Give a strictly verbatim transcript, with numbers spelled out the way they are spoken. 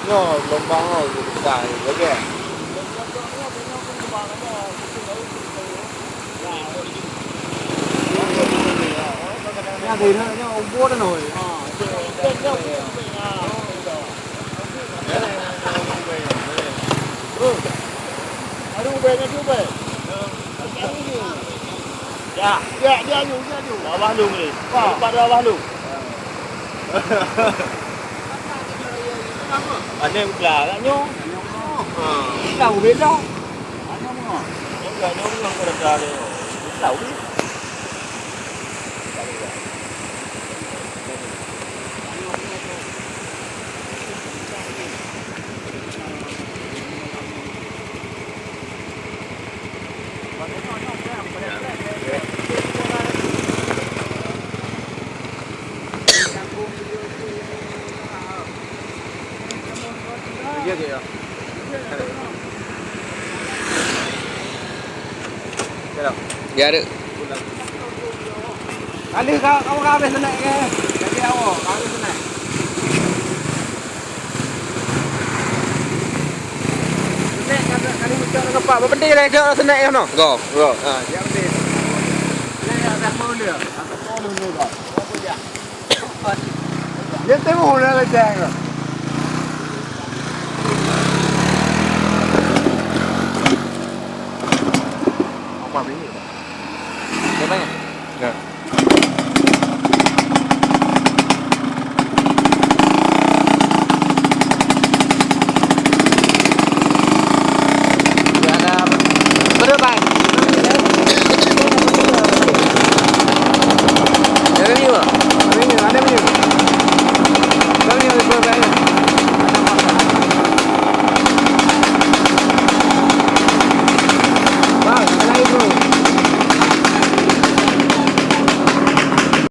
Nyoe lubang nyoe besar lagèe. Nyan deh, nyoe ubur nyoe. Ya. Ya, ya, yu, ya, yu. Bawah lu ni. Wah. Tempat bawah lu. Aneh pula kat nyoe. Ha. Tahu beda. Aneh mah. Enggak, nyoe memang kereta dia. Tahu ni. Ya, ada. Kali ka, kamu ka habis snack ke? Jadi awak, ka habis snack. Snack kata kali macam nak gempak. Berhenti lah, cak snack ya, no? Go, go. Ha, dia berhenti. Snack dah, dah mau dia. Aku tahu dulu, Bang. Apa dia? Dia tengok lah macam. Apa ni? Siapa ya? Ya.